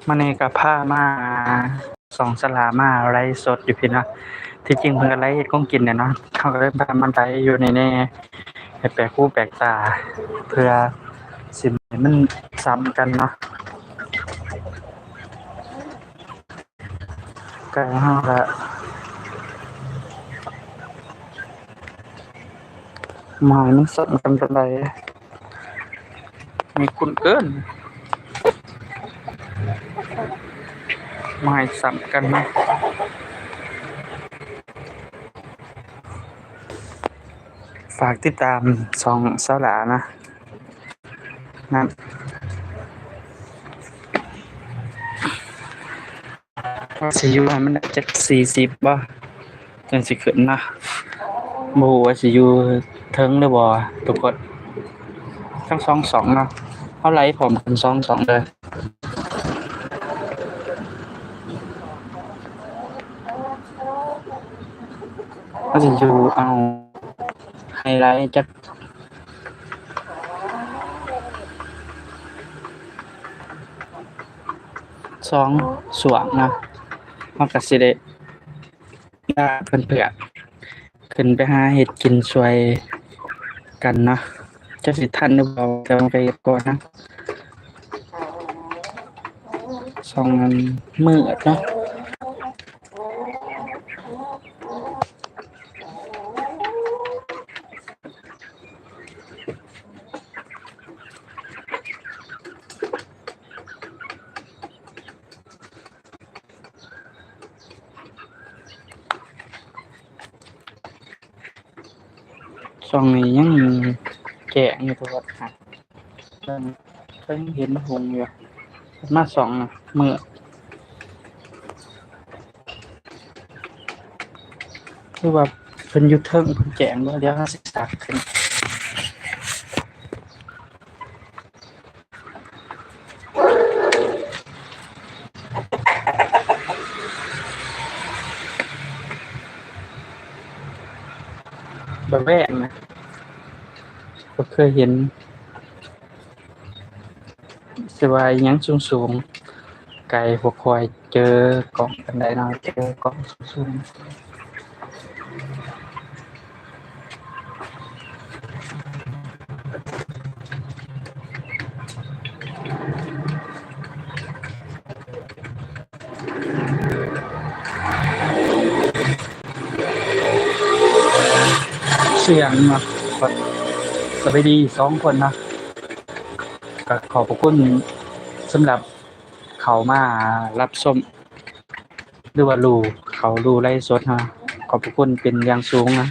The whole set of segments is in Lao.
ມື້ນີ້ກໍພາມາ ສອງສາລາມາໄລຟ໌ສົດຢູ່ພີ້ເນາະ. ທີ່ຈິງເພິ່ນກໍໄລຟ໌ເຮັດຂອງກິນແຫຼະເນາະ, ເຮົາກໍເລີຍພາມາໄລຟ໌ຢູ່ນີ້ແດ່ ໃຫ້ແປກຫູແປກຕາ ເພື່ອຊິໃຫ້ມັນສ່ຳກັນເນາະ. ໄກ່ເຮົາກະບໍ່ໃຫ້ມັນສ່ຳກັນປານໃດ, ມີຄຸນເກີນ, ບໍ່ໃຫ້ສ່ຳກັນນະ. ຝາກຕິດຕາມຊ່ອງສາວຫຼ້ານະ. ນັ້ນ ວ່າຊິຢູ່ໃຫ້ມັນໄດ້ຈັກສີ່ສິບບໍ່ ຈັ່ງຊິຂຶ້ນເນາະ. ບໍ່ຮູ້ວ່າຊິຢູ່ເທິງຫຼືບໍ່ທຸກຄົນ, ທັງສອງຊ່ອງເນາະ, ເຮົາໄລຟ໌ພ້ອມກັນສອງຊ່ອງເລີຍ. ເຮົາຊິຢູ່ ເອົາ ໃຫ້ໄລຟ໌ຈັກ ສອງຊ່ວງເນາະ, ເຮົາກໍຊິໄດ້ລາເພື່ອນໆ ຂຶ້ນໄປຫາເຮັດກິນຊ່ວຍກັນເນາະ. ຈັກຊິທັນຫຼືບໍ່ ແຕ່ວ່າກໍເຮັດກ່ອນນະ, ຊ່ວງມັນມືດເນາະ. ຊ່ອງນີ້ຍັງແຈ້ງຢູ່ ແຕ່ວ່າ ເພິ່ນເຫັນຮຸ່ງຢູ່ ມາສ່ອງນະ ມື້ ຄືວ່າເພິ່ນຢູ່ເທິງ ເພິ່ນແຈ້ງບໍ່? ດຽວເຮົາຊິສາກຂຶ້ນ ບາແວກນະ ບໍ່ເຄີຍເຫັນ ຊິວ່າອີ່ຫຍັງສູງໆ ໄກບໍ່ຄ່ອຍເຈີກ້ອງປານໃດເນາະ, ເຈີກ້ອງສູງໆ. ສຽງເນາະ ສະບາຍດີສອງຄົນເນາະ, ກໍຂອບພະຄຸນສຳລັບເຂົ້າມາຮັບຊົມ ຫຼືວ່າຮູ້ ເຂົ້າຮູ້ໄລຟ໌ສົດເຮົາ, ຂອບພະຄຸນເປັນຢ່າງສູງນະ.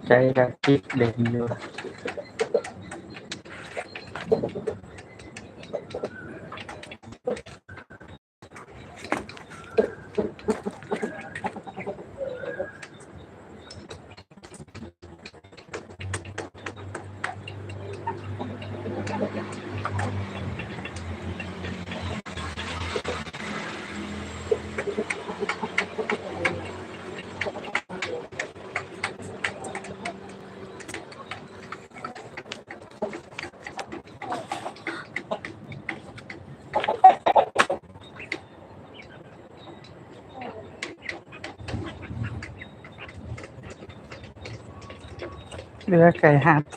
ໃຈກໍຄິດເຫຼັ້ນຢູ່. ເຫຼືອໄກ່ຫ້າໂຕ.